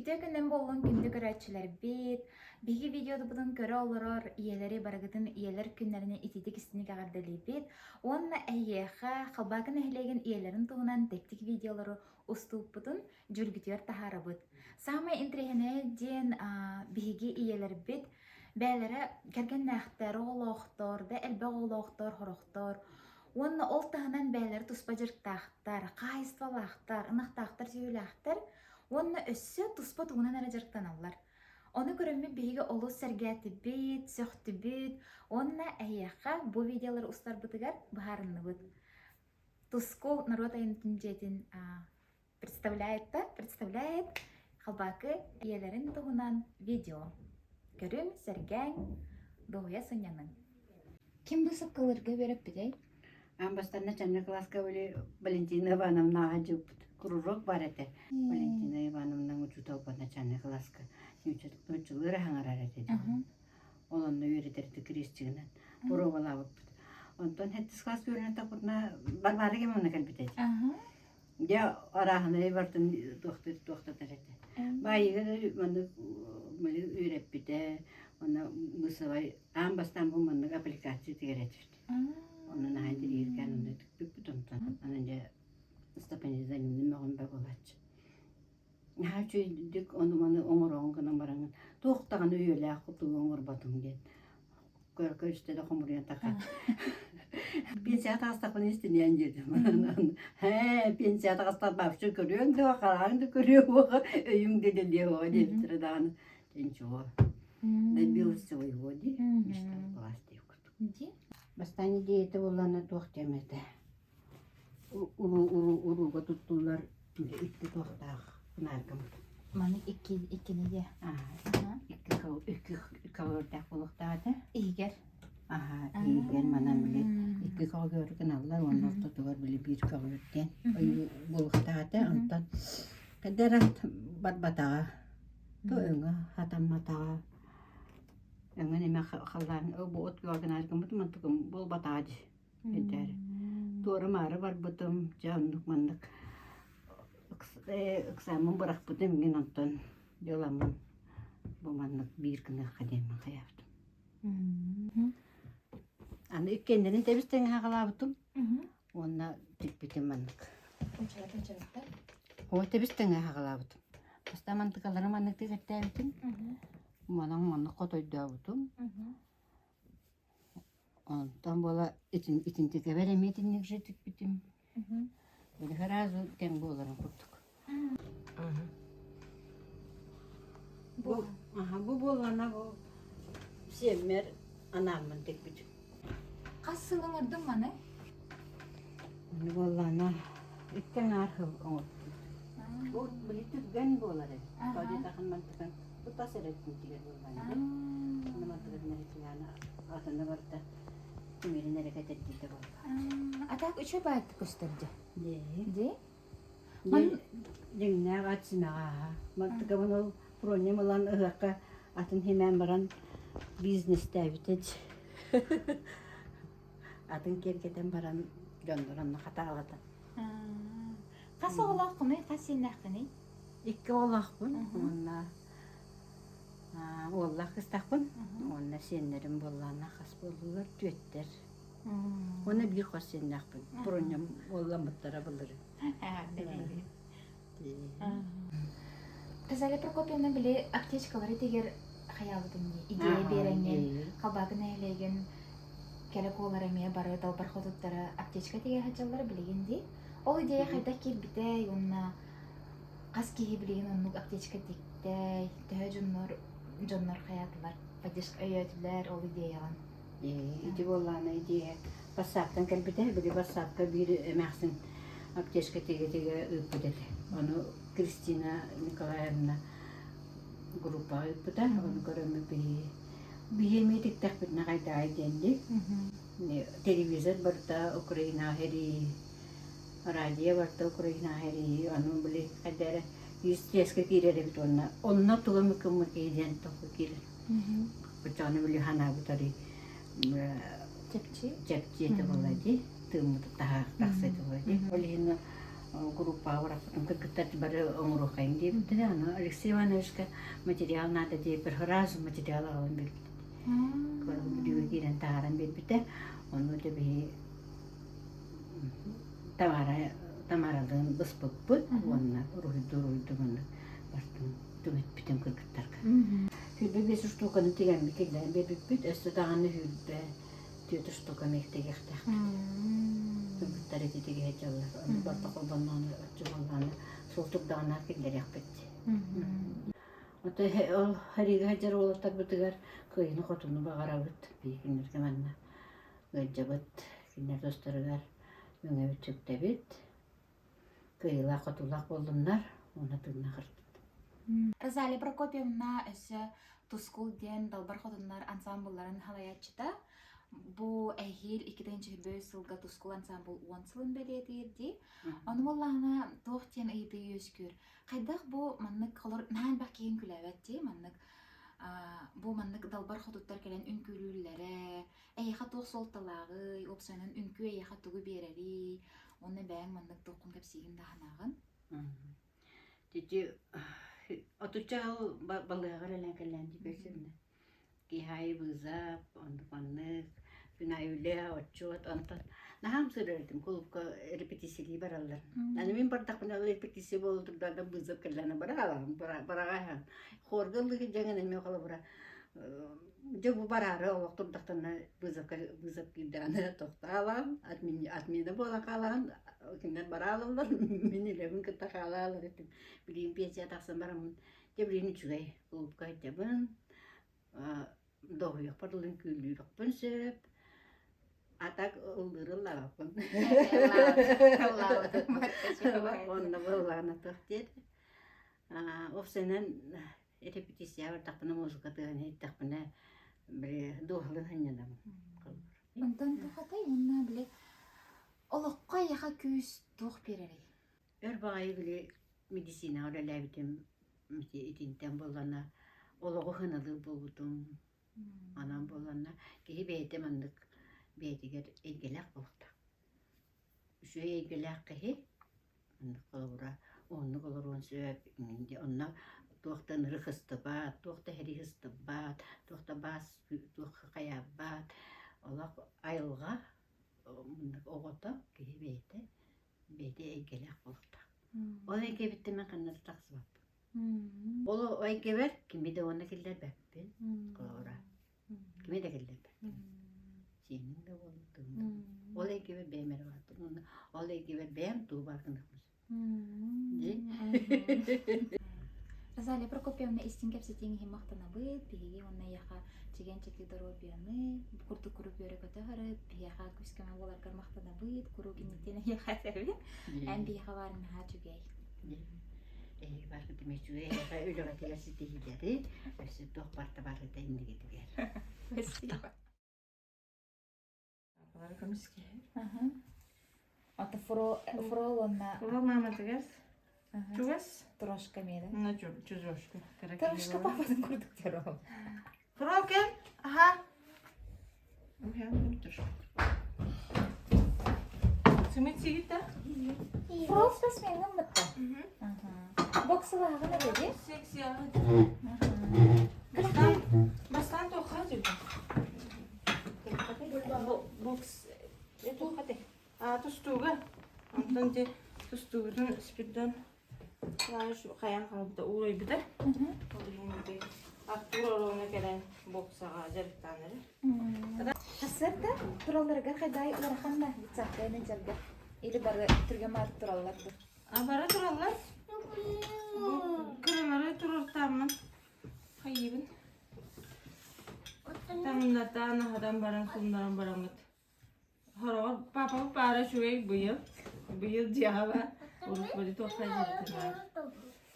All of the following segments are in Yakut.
Үтүө күнүнэн буоллун күндү көрөөччүлэрбит! Биһиги видеобутун көрө олорор ийэлэри барыгытын ийэлэр күннэринэн итиитик истиҥник эҕэрдэлиибит уонна эһиэхэ Халбаакы нэһилиэгин ийэлэрин туһунан тэттик видеолору устууппутун дьүүлгүтүгэр таһаарабыт. Саамай интэриэһинэйэ диэн биһиги ийэлэрбит бэйэлэрэ кэргэннээхтэр, оҕолоохтор, да элбэх оҕолоохтор, сорохтор уонна ол таһынан бэйэлэрэ туспа дьарыктаахтар, хаһаайыстыбалаахтар, ынахтаахтар, сүөһүлээхтэр уонна өссө туспа тугунан эрэ дьарыктаналлар. Ону көрөммүт биһиги олус сэргээтибит, сөхтүбүт уонна эһиэхэ бу видеолары устарбытыгар быһаарынныбыт. Тускул норуот айымньытын дьиэтин представляет да, представляет Халбаакы ийэлэрин туһунан видео. Көрүҥ, сэргээҥ, дуоһуйа сынньаныҥ. Ким быысапкалыырга үөрэппитэй? Аан бастаан начальник кылааска били Валентина Ивановна аһа кружок бар этэ. Валентина Ивановна учуутал начальник кылааска нууччалыы хаҥарар этэ. Ол онно үөрэтэрди крестигинэн боруобалаабыппыт. Онтон сэттис класс үөрэнэ тахпытына Варвара Гемовна кэлбит этэ. Дьэ арааһынай бартын туохтатар этэ. Баайыга да маннык үөрэппитэ, уонна бысовай аан бастаан бу маннык аппликация тигэр этибит. Онно наһаа интэриэһиргээн онно түкпүппүт онтон. Анан дьэ Степанизанины мөҕүмбэ буолааччы. Наһаа үчүгэйдик ону-маны оҥороҕун гынан бараҥҥын туох даҕаны үйэлээх курдугу оҥорботуҥ диэн көрө-көрүстэ да хомуруйан тахха. Пенсияҕа таҕыстахпына истиниэн диэтим. Ээ, пенсияҕа таҕыстах вообще көрүөҥ да, хараҕыҥ да көрүө уоҕа, өйүҥ да дэлиэ уоҕа диэбиттэрэ даҕаны. Ничего. Добилась своего дии. Мечта сбылась диэх курдук. Бастаан идеята буоллаҕына туох диэм этэ. Урууга туттуллар икки туохтаах нааргаммыт. Маны икки иккини диэ. Икки көҕүөрдээх буолуохтаах этэ. Иһигэр. Аһаа, иһигэр манан били икки көҕүөрү гыналлар уонна ортотугар били биир көҕүөр диэн ойуу буолуохтаах этэ. Онтон кэдэрэ барбатаҕа, то өҥө хатамматаҕа. Өҥө эмэ халлаан бу от күөҕэ гынаары гыммытым онтукум буолбатаҕа дии. Этэр. Туора-маары барбытым, дьэ оннук-маннык ыксааммын бырахпытым мин онтон дьыаламмын бу маннык биир гыныахха диэммин хайаабытым. Аны иккиэннэрин тэбис-тэҥ аҕалаабытым уонна тикпитим маннык. О тэбис-тэҥ аҕалаабытым. Бастаан мантыкалары маннык тигэртээбитим. Манан маннык хотойдообутум. Онтон буола итин итинтикэбэр эмиэ итинник же тикпитим. Били сразу тэҥ буоларын курдук. Бу аха бу буоллана бу сиэммэр анааммын тикпитим. Хас сыл оҥордуҥ маны? Ону буоллаана икки аҥаар сыл оҥордум. Бу били түргэн буолар эбит. Тоҕо диэтэххинэ мантыкан бу тас эрэ өттүнтигэр буоллаана Ону мантыкатын эрэ атына барда тимирин эрэ кэтэрдиитэ буолла. А так үчүгэй баайдык көстөр дьэ. Дии. Дьиҥнээх ат симэҕэ ааһа. Мантыкабын ол Проня ылан ыһыахха атын химээн баран бизнестээбитэ Атын киэргэтэн баран дьоннор онно хатаалата. Хас оҕолооххунуй, хас сиэннээххиний? Икки оҕолоохпун уонна уоллаах кыстахпын уонна сиэннэрим буоллаҕына хас буоллулар түөттэр. Уонна биир хос сиэннээхпин. Проня уолламмыттара былырыын. Розалия Прокопьевна били аптечкалары тигэр хайаабытын дии, идея биэрэҥҥин, Халбаакы нэһилиэгин кэрэ куолара эмиэ бары далбар хотуттара аптечка тигэ сылдьаллара билигин дии. Ол идея хайдах киирбитэй уонна хас киһи билигин оннук аптечка тиктэй, төһө дьоннор дьоннор хайаатылар, поддержка өйөөтүлэр ол идеяҕын? Ити буоллаҕына идея бассааптан кэлбитэ. Били бассаапка биир эмээхсин аптечка тигэ-тигэ ыыппыт этэ. Ону Кристина Николаевна группаҕа ыыппыта. Ону көрөммүт биһи биһи эмиэ тиктэхпитинэ хайдаҕай диэн дии. Телевизор барыта Украинаҕа эрии, радио барыта Украинаҕа эрии. Ону били хайда эрэ естественно киирэр эбит уонна онно тугу эмэ гыммыт киһи диэн толкуй киирэр. Оччоҕуна били санаабыт Чэпчи. чэпчи этэ буолла дии, тыыммыт таһа тахса этэ буолла дии. Ол иһин Группаҕа бырахпытым кыргыттар бары оҥоруоххайыҥ диэбиттэрэ. Аны Алексей Ивановичка материал наада диэбиппэр сразу материал аҕалан биэрбит. Бүлүүгэ киирэн таһааран биэрбитэ. Ону дьэ биһи Тамара Тамаралыын быспыппыт уонна уруһуйду уруһуйду маннык бастыҥ түҥэппитим кыргыттарга. 25 штуканы тигэммит киллэрэн биэрбиппит, өссө даҕаны 24 штука эмиэ тигиэхтээхпит. Кыргыттар ити тигэ сылдьаллар. Ону барыта холбонноҕуна оччо буоллаҕына суол турдаҕына киллэриэхпит. Ото ол сэриигэ сылдьар уолаттарбытыгар кыайыыны-хотууну баҕарабыт. Биһиги кинилэргэ манна ыалдьабыт, кинилэр тустарыгар үҥэбит сүктэбит. Кыайыылаах-хотуулаах буоллуннар уонна тыыннаах ырыппыт. Розалия Прокопьевна өссө Тускул диэн Далбар Хотуннар ансаамбылларын салайааччыта. Бу эһиил 2021 сылга Тускул ансаамбыл 10 сылын бэлиэтиир дии. Ону буоллаҕына туох диэн ыйытыы үөскүүр. Хайдах бу маннык холор наһаа элбэх киһи үҥкүүлээбэт дии маннык бу маннык далбар хотуттар кэлэн үҥкүүлүүллэрэ эйиэхэ туох суолталааҕый, уопсайынан үҥкүү эйиэхэ тугу биэрэрий, уонна бэйэҥ маннык туоххун кэпсиигин да санааҕын? Ити отучча сыл балыыһаҕа үлэлээн кэллээн дии Киһи аайы быызап, оннук маннык, күн аайы үлэ, отчуот, онтон наһаа ымсыырар этим кулуупка репетициялыы бараллар. Аны мин бардахпына репетиция буола турдаҕына быызап кэллэҕинэ бара аламмын, бараҕа Хорга ыллыы дьаҥын эмиэ холобура дьэ бу бараары олох турдахтарына вызовка вызов киирдэҕинэ тохтоолоон отмена буолан хаалаҕын кинилэр бараалаллар мин үлэбин кытта хаалаалар этим билигин пенсия тахсан бараммын дьэ билигин үчүгэй кулуупка сылдьабын доһуйуохпар дылы үҥкүүлүүрүөхпүн сөп а так ыллыыры ыллаабаппын онно буоллаҕына туох диэтэ уопсайынан Репетицияҕа бардахпына музыка тыаһын иһиттэхпинэ били дууһалыын сынньанабын. Онтон тухатай уонна били олоххо эйиэхэ күүс туох биэрэрий? Өр баҕайы били медицинаҕа үлэлээбитим ити итинтэн буоллана олоҕу сыаналыыр буолбутум. Анан буоллана киһи бэйэтэ маннык бэйэтигэр эйгэлээх буолуохтаах. Үчүгэй эйгэлээх киһи Маннык холобура уһуннук олоруон сөп, онно туох да ынырык сыстыбат, туох да сэрии сыстыбат, туох да баас туох хайаабат, олох айылҕа маннык оҕото киһи бэйэтэ бэйэтэ эйгэлээх буолуохтаах. Ол эйгэбиттэн мин ханна да тахсыбаппын. Ол эйгэбэр кими да уонна киллэрбэппин, холобура. Кими да киллэрбэппин. Сиэниҥ да буоллун, тыын да буоллун. Ол эйгэбэр бэйэм эрэ баарбын уонна ол эйгэбэр бэйэм тугу баар гыныахпын сөп. Дии. Розалия Прокопьевна истиҥ кэпсэтииҥ иһин махтанабыт. Биһиги уонна эйиэхэ чэгиэн-чэбдик доруобуйаны, бу курдук куруук үөрэ-көтө сырыт. Биһиэхэ күүс-көмө буоларгар махтанабыт. Куруук инниттэн эйиэхэ этэбин. Эн биһиэхэ баарыҥ наһаа үчүгэй. Эһиги баргыт үчүгэй эһиэхэ үлэҕитигэр ситиһиилэри, өссө туох барыта барыта иннигитигэр. Спасибо. Бары көмүскэһэр. Ата фрол уонна Фрол мааматыгар чугас. Трошка миэнэ. На чужошка. Трошка папатын курдук терол. Фрол кел. Аха. Сымыт сигитта? Фрол спасменгын бытта. Боксылааҕын эбэди. Секцияҕа. Бастаан тоққа жүрді. Бокс тустууга. Онтон де тустуубутун спирдон хайан хаалбыта уурайбыта. Ол иһин Артур Оруона кэлэн боксаҕа дьарыктаан эрэр. Сарсыарда туралларыгар хайдай ыарахан да сахтайын дьарга или бары түргэн баар тураллар ду. А бара тураллар. Кыралары турартааммын хайыыбын. Таҥнатаан аһатан баран сууннаран бараммыт. Хороҕор папабыт баара үчүгэй быйыл. Быйыл дьиэҕэ баар. Урут били туохха дьиэбитин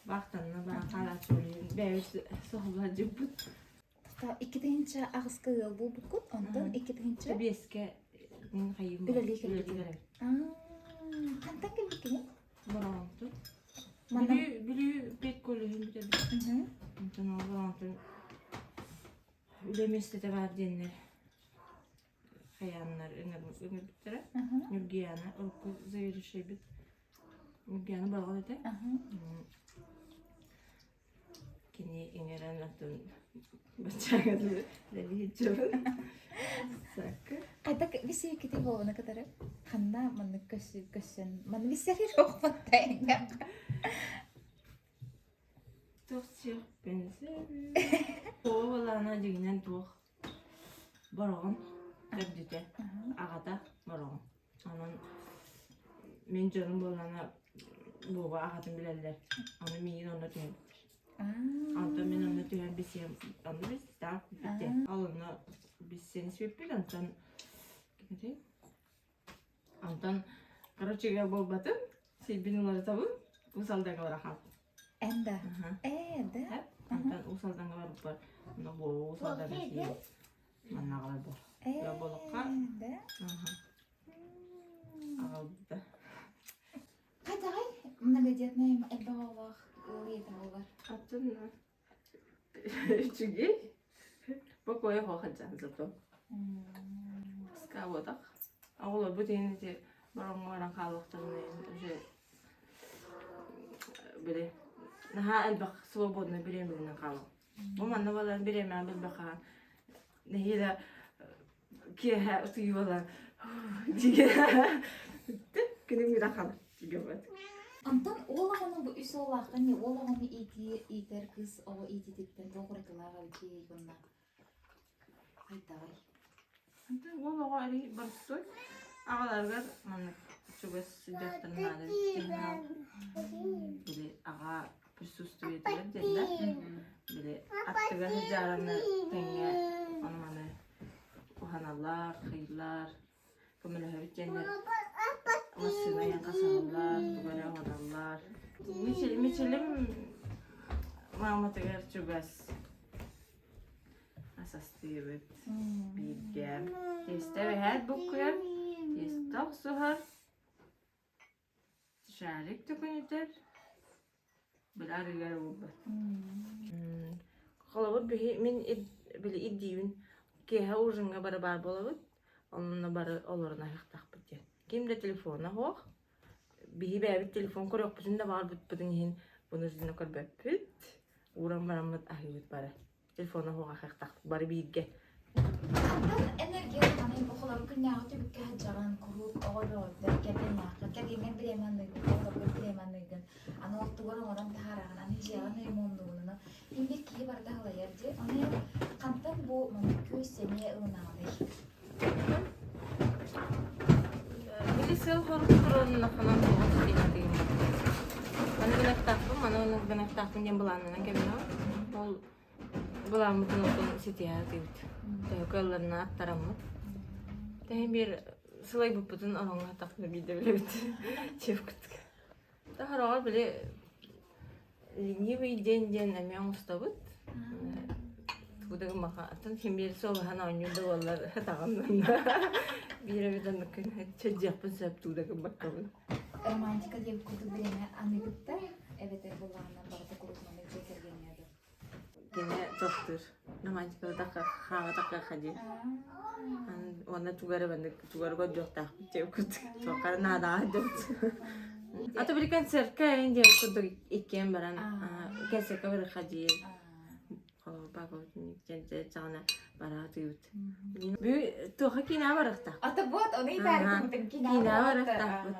баахтанна баар хаалааччы бэйэбит соһулла дьыппыт. 2008-ка ыал буолбуккут, онтон 2000 Биэскэ хайыым үлэлии кэлбитим. Хантан кэлбиккиний? Бороҕонтон. Бүлүү Бүлүү педколлеһын бүтэрбит. Онтон ол Бороҕонтон үлэ миэстэтэ баар диэннэр хайааннар ыҥырбыттара. Ньургуйаана урукку заведующайбыт. Ньургуйаана Бороҕон этэ. Кини иҥэрэн атын баччааҥҥа дылы үлэлиир Сакка. Хайдах бисиэкити буолуна кытары ханна маннык көссөн манны бисэрир охпаттайга. Туох сиэхпин сөбүй? Буолана дьиҥинэн туох Бороҕон төрдүтэ, аҕата Бороҕон. Онон мин дьонум буоллаҕына Вова аҕатын билэллэр. Ону миигин онно түһэрбиттэр. Онтон мин онно түһэн билсиэм онно билстээх бүттэ. Ол онно билсэн испиппит онтон кимий? Онтон короче буолбатым. Сирбин уларытабын. Уус Алдаҥҥа бара хаалбытым. Эн да? Ээ, да? Онтон Уус Алдаҥҥа барбыппар онно Вова Уус Алдаҥҥа тиийэн манна аҕалар Ээ, буолуохха. да? Аҕалбыта. Хайдаҕый многодетная элбэх оҕолоох ыал ийэтэ буолар? Атын үчүгэй. Покоя хоһаджан зато. Скаботах. Оҕолорбут иһин ити бороҥҥо баран хааллахтарына уже били наһаа элбэх свободный бириэмэлэнэн хаалар. Бу манна буолан бириэмэҕэ билбэхэ нэһиилэ киэһэ утуйуола күнүм бүтэн хаалар тиийбэт. Онтон уол оҕону бу үс уоллааххын уол оҕону иитии иитэр кыыс оҕо иитиититтэн туох уратылаах эбитий уонна хайдаҕый? Онтон уол оҕо эрий боростуой аҕаларыгар маннык чугас сылдьыахтарын наада били аҕа присутствиетыгар диэннэр били аттыгар сылдьаараны тэҥҥэ ону-маны уһаналлар, хыйлар, көмөлөһөбүт диэннэр массыына айан хасыһаллар, тугу эрэ оҥороллор. Мичилим мааматыгар чугас ас астыыбыт бииргэ. Тиэстэ эбэһээт буккуйар, тиэстэ охсуһар, Шарик төкүнүтэр, били арыгар уурбат. Холобур, биһи мин били ирдиибин киэһэ ужиҥҥа бары баар буолабыт, онно бары олорон аһыахтаахпыт диэн. Ким да телефона суох, биһи бэйэбит телефон көрүөхпүтүн да баҕарбыппытын иһин вынужденно көрбөппүт, ууран бараммыт аһыыбыт бары. Телефона суох аһыахтаахпыт бары бииргэ. Хантан энергия ылаҕыный бу холобур күннээҕи түбүккэ сылдьаҕын, куруук оҕо бөҕөтө, кэргэннээххэ, кэргэҥҥэр бириэмэ аныыгын, оҕолоргор бириэмэ аныыгын, аны ол тугу эрэ оҥорон таһаараҕын, аны дьиэҕин ремоннуугун, инник киһи барыта аһылайар дии. Ону хантан бу маннык күүс сэниэ ылынаҕыный? Били сыл хорук туруоруннаххына туоҕа ситиһэ Маны гыныахтаахпын, маны гыныахтаахпын диэн былааннанан кэбиһэҕин. Ол былааммытын оттон ситиһэ сатыыбыт. Төһө кыалларынан аттараммыт. Тэһин биир сылайбыппытын ороҥҥо сатахпына биирдэ билэбит. Чиэпкытык. Таһароҕор били ленивый день диэн эмиэ оҥостобут. Тугу да гыммаха атын син биир суолаһан оонньуур да буоллар таҕыннанна. Биир эбит оннук чэддьиэхпин сөп тугу да гыммаккабын. Романтика диэн курдук бириэмэ аныгытта эбэтэр буллаҕына барыта куруук маннык дьиэ кэргэҥҥэ дуо? Кини тохтуур. Романтикалатахха хааматахха дии. Уонна тугу эрэ маннык тугу эрэ көрдүөхтээхпит диэн курдук. Туохха эрэ наадаҕа диэбит. А то били концертка эҥин диэн курдук иккиэн баран концертка барыахха дии. Холобур, бараатыыбыт. Бүгүн туохха киинэҕэ барыахтаах? А то вот, ону итаарытымытын Киинэҕэ барыахтаахпыт.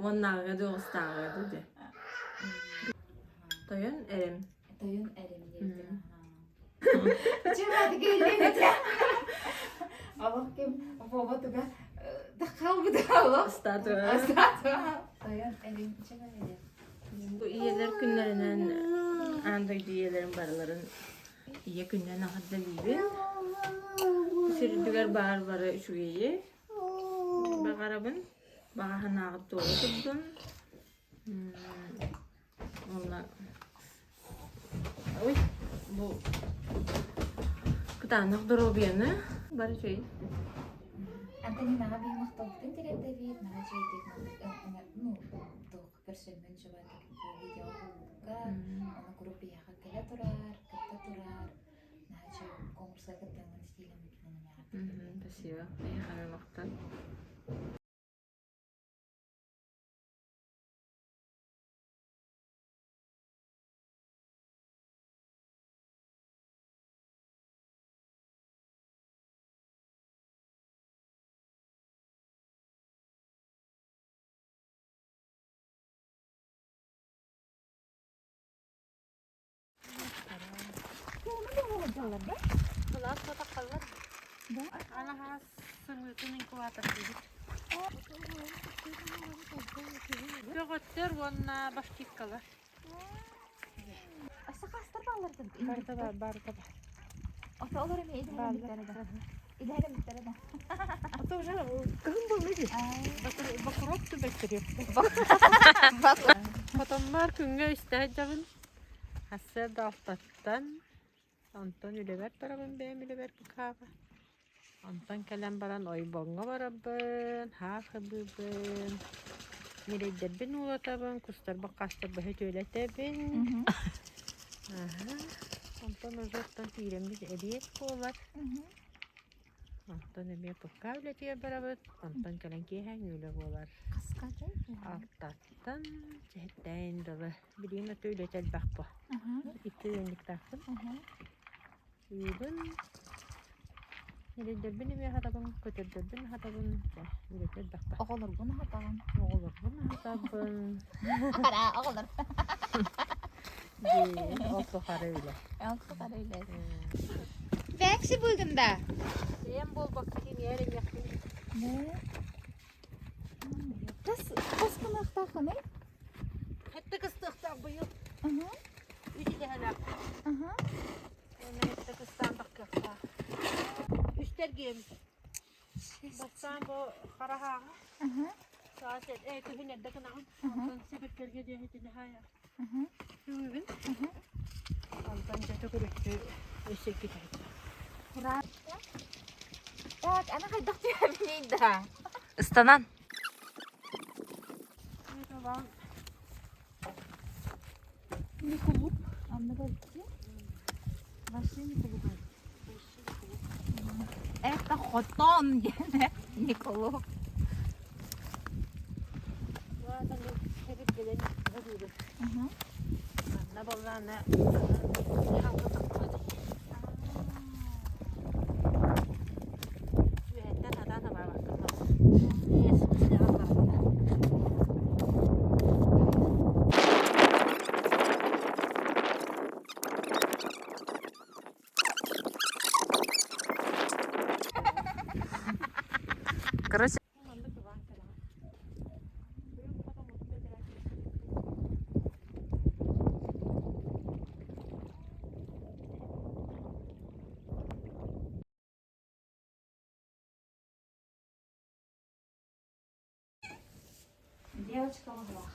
Уоннааҕыга дуоҕустааҕыга дуу дьэ. Тойон эрим. Тойон эрим диэбитим. Чего Олох ким Вова туга дахалбыт олох. Статуя. Статуя. Тойон эрим чего эрим. Бу ийэлэр күннэринэн аан дойду ийэлэрин барыларын ийэ күнүнэн эҕэрдэлиибин. Сирдигэр баар бары үчүгэйи баҕарабын. Баҕа санааҕыт туола турдун. Уонна ой бу кытаанах доруобуйаны бары үчүгэй. Антонинаҕа биһи махталбытын тириэрдэбит, наһаа үчүгэйдик ну, туох көрсөммүн чубатык видео булбукка, ону куруук биһиэхэ кэлэ турар, кытта турар, наһаа үчүгэй конкурска кыттаҥҥын стилэммитинэн эмиэ Спасибо. Эйиэхэ махтал. сылдьаллар да? Сылаас сотаххаллар. Да? Анаһаас сымыытын инкубатордыыбыт. Көҕөттөр уонна башкиркалар. Сахастар бааллар да? Барыта бар, барыта бар. Ото олор эмиэ идэһэрэмиттэрэ да. Идэһэрэмиттэрэ да. Ото уже кыһын буолла дии. Бокуруоп түбэттириэп. Хотоннор күҥҥэ үстэ сылдьабын. Сарсыарда алтаттан, онтон үлэбэр барабын бэйэм үлэбэр быкааба. Онтон кэлэн баран ойбоҥҥо барабын, хаах ыбыыбын, ньирэйдэрбин уулатабын, кустарбын хаастарбын сөтүөлэтэбин. Аһа. Онтон уже оттон киирэммит эбиэт буолар. Онтон эмиэ пукка үлэтигэр барабыт, онтон кэлэн киэһээҥҥи үлэ буолар. Алтаттан чэһэттээн дылы. Билигин ото үлэтэ элбэх буо. Икки ыанньыктаахпын. Ыыбын, ньирэйдэрбин эмиэ аһатабын, көтөрдөрбүн аһатабын, дьэ, үлэтэ элбэх ба. Оҕолоргун аһатаҕын. Оҕолорбун аһатабын. Ахара оҕолор. Дии, ол тухары үлэ. Ол тухары үлэ. Бэкси быыгын да? Бэйэм буолбакка кимиэр эмиэхпин. Хас хас гыныахтааххыный? Хэтте кыстыахтаах быйыл. Үс идэһэлээхпин. Уонна хэтте кыстаан таххыахтаах. Үстэргиэм. Бастаан бу хараһааҕа. Саас күһүн эрдэ гынаҕын. Онтон сэбиргэлгэ диэһитини хаайа. Бүгүн. Онтон дьэ төгүрүччү өссө иккитэ. Так, аны хайдах түһэбиний да? Ыстанан. Никулук. Анны барчы. Вообще Никулук. Это хотон диэн Николук. Манна буоллаҕына Үөһэттэн сатаан абаабаккын Короче, Девочка в углах.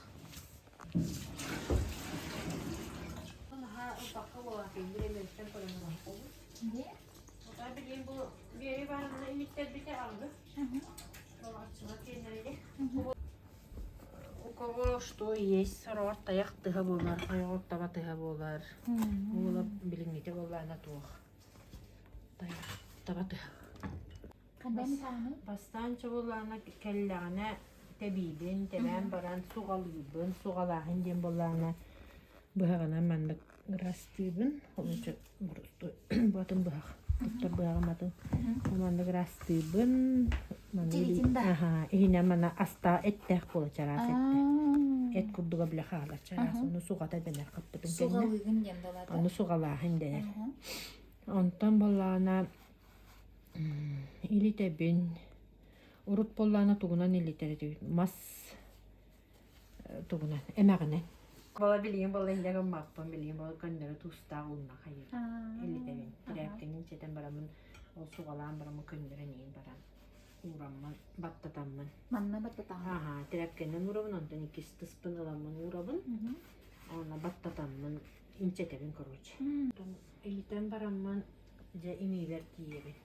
У кого что есть сороҕор тайах тыһа буолар, ойоҕор таба тыһа буолар. Буола билиҥҥитэ буоллаҕына туох тайах таба тыһа. Бастаан чобулаана кэллэҕинэ тэбиибин, тэбээн баран суҕалыыбын, суҕалааһын диэн буоллаҕына быһаҕынан маннык ыраастыыбын, олоччу атын быһах, туттар быһаҕым атын. Маннык ыраастыыбын, иһинэн манна астаах эттээх буола чараас эттээх. Эт курдуга бile хаалар чараас, ону суҕата дэнэр хаппытын кэннэ. Суҕалыыгын диэн буолаата. Ону суҕалааһын дэнэр. Онтон буоллаҕына Илитэбин. Урут буоллаҕына тугунан илитэр этибит? Мас тугунан эмэҕинэн. Буола билигин буолла инньэ гыммаппын, билигин буола көннөрү туустаах уунна хайыыбын. Илитэбин. Тирээпкэни инчэтэн бараммын, ол суҕалаан бараммын көннөрөн иһин баран уураммын, баттатаммын. Манна баттатаҕын. Аһаа, тирээпкэнэн уурабын, онтон иккис тыспын ыламмын уурабын. Уонна баттатаммын инчэтэбин короче. Илитэн бараммын Дьэ имиибэр тиийэбин.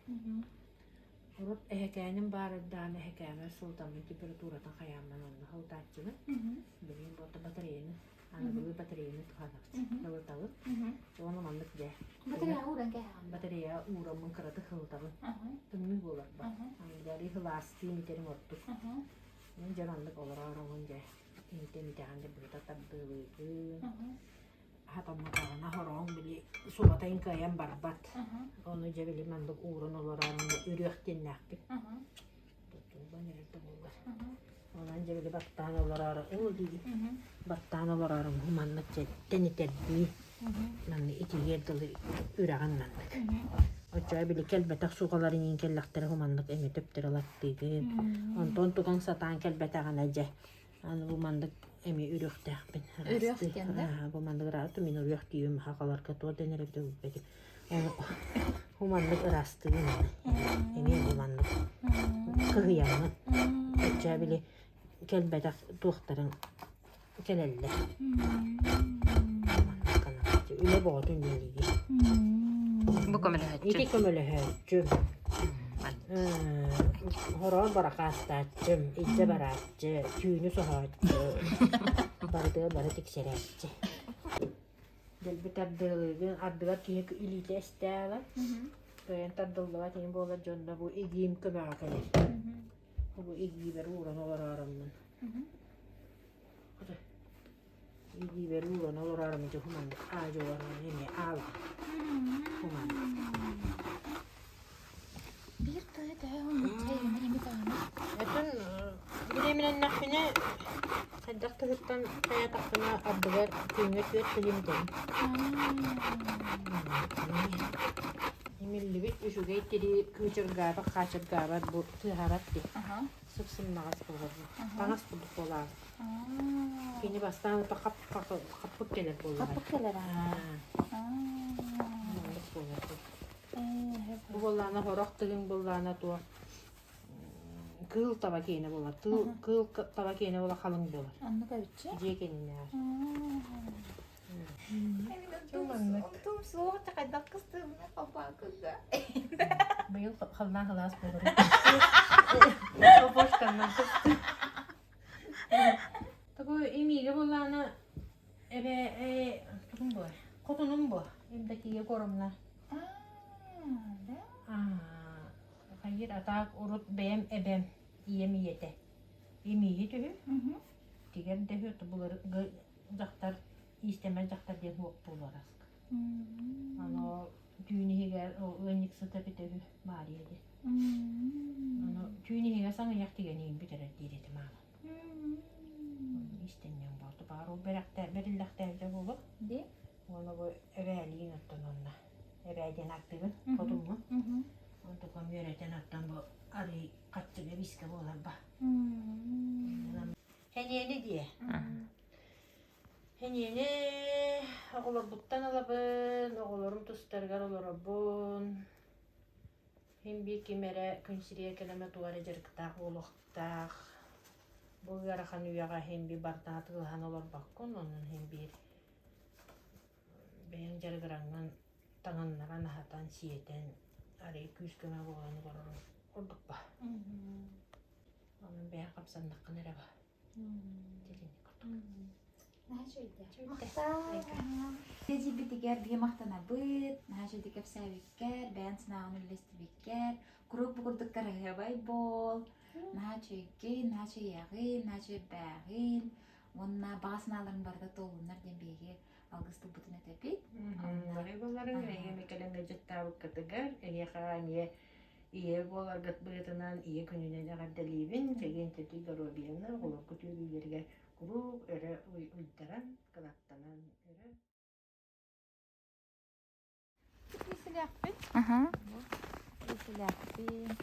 Урут эһэкээним баарырдаан эһэкээмэр сылытаммын температуратын хайааммын онно сылытааччыбын. Билигин буолта батареяны, аныгылыы батареяны туһанабыт. Сылытабын. Уонна маннык дьэ. Батарея ууран кээһэҕин. Батарея уураммын кыратык сылытабын. Тымныы буолар ба. Аныгылыы сылаастыы имитэрим ордук. Мин дьэ маннык олорооруҥун дьэ имитэ-имитэҕин дьэ быһыта тардыалыыбын. Хатамматаҕына хороҕоҥ били субатайын кыайан барбат. Ону дьэ били маннык ууран олорон үрүөх диэннээхпит. Туттуллан эрэр да буоллар. Онон дьэ били баттаан олороору ыл дии. Баттаан олороору маннык дьэ тэнитэрдии. Манна итигиэр дылы үрэҕин маннык. Оччоҕо били кэлбэтэх суҕаларын иин кэллэхтэрэ маннык эмиэ төптөрө латтыыгын. Онтон туган сатаан кэлбэтэҕинэ дьэ аны бу маннык эмиэ үрүөхтээхпин. Үрүөх диэн да? Бу маннык ыраатым мин үрүөх диибин хахаларга туох дэнэр эбитэ билбэтим. Бу маннык ыраастыыбын эмиэ бу маннык кыһыйаммын. Оччоҕо били кэлбэтэх туохтарын кэлэллэр. Үлэ боҕотун үлэлиигин. Бу көмөлөһөөччү. Ити көмөлөһөөччүм. Хороон баракаастааччым, илдьэ барааччы, түүнү соһооччу, барытыгар бары тиксэрээччи. Дэлби тардыалыыгын, ардыгар киһи илиитэ эстээҕэ, кыайан тардыллыбат иһин буолар дьонно бу игиим көмөҕө кэлэр. Бу игиибэр ууран олороороммун. Илиибэр ууран олорорум дьэ хуманнык аадьуоларынан эмиэ аалах хуманнык. Биир тыа төһө уһуннук чэйгэнэр эми даҕаны. Этин бириэмэлэннэхпинэ хайдах тыһыттан хайаатахпына ардыгар күҥҥэ түөрт тыһым итэбин. Имиллибит үчүгэй тирии кыычыргаабат хаачыргаабат бу тыаһаабат дии. Сып-сымнаҕас буолар бу. Таҥас курдук буолаабыт. Кини бастаан ото хаппыт кэлэр буоллаҕа. Хаппыт кэлэр аа. Маннык буолар. Бу буоллаана хорох тыгын буоллаана туох кыыл таба киэнэ буолар. Кыыл таба киэнэ буола халыҥ буолар. Оннук эбитчи. Дьиэ кэннинээҕэр. Онтум суох хайдах кыстыыбына хапаакыга. Быйыл халлаан халаас буолар. Такой имиигэ буоллаана эбэ э тугум буо хотунум буо Евдокия Егоровна. Хайыр атаак урут бэйэм эбэм ийэм ийэтэ. Имииһи түһү тигэр дэһү булар дьахтар иистэмэр дьахтар диэн суох буолар аска. Аны түүн иһигэр ыанньыксыта эбитэ үһү Маарыйа диэн. Ону түүн иһигэр саҥыйах тигэн иһин бүтэрэр диир этим аама. Иистэнньэҥ буолту баар ол бэрэхтэ бэриллэхтээбитэ буолуо. Ди? Уонна бу эбээлиин оттон онно эбээ диэн ааттыыбын хотуммун. Онтукам үөрэтэн оттон бу арый хаччыга биискэ буоларба. Эниэни диэ. Эниэни оҕолорбуттан ылабын, оҕолорум тустарыгар олоробун. Мин биир ким эрэ күн сириэ кэлэмэ туох эрэ дьарыктаах буолуохтаах. Бу ыарахан үйэҕэ иһин биир бартаҕа тыылаһан олорбоккун, онон иһин биир бэйэҥ дьарыгыраҥҥын таҥыннаран, аһатан, сиэтэн, арый күүс-көмө буолан олорорун курдукпа. Онон бэйэҥ хамсаннаххына эрэ ба. Тиэдьийбитигэр биһи махтанабыт, наһаа үчүгэйдик кэпсээбиккэр, бэйэн санааҕын үллэстибиккэр, куруук бу курдук кыраһыабай буол, наһаа үчүгэйгин, наһаа үчүгэйэҕин, наһаа үчүгэйбээҕин уонна баҕа санааларыҥ барыта туоллуннар диэн биһиги алгыс тылбытын этэбит. Барый буолларыҥ, эһиги кэлэн ыалдьыттаабыккытыгар, эһиэхэ эмиэ Ийэ буоларгыт быһыытынан Ийэ күнүнэн эҕэрдэлиибин, чэгиэн-чэбдик доруобуйаны, оҕолоргут үөрүүлэригэр куруук өрө уйдаран, кынаттанан өрө Киселээхпин. Аха. Киселээхпин.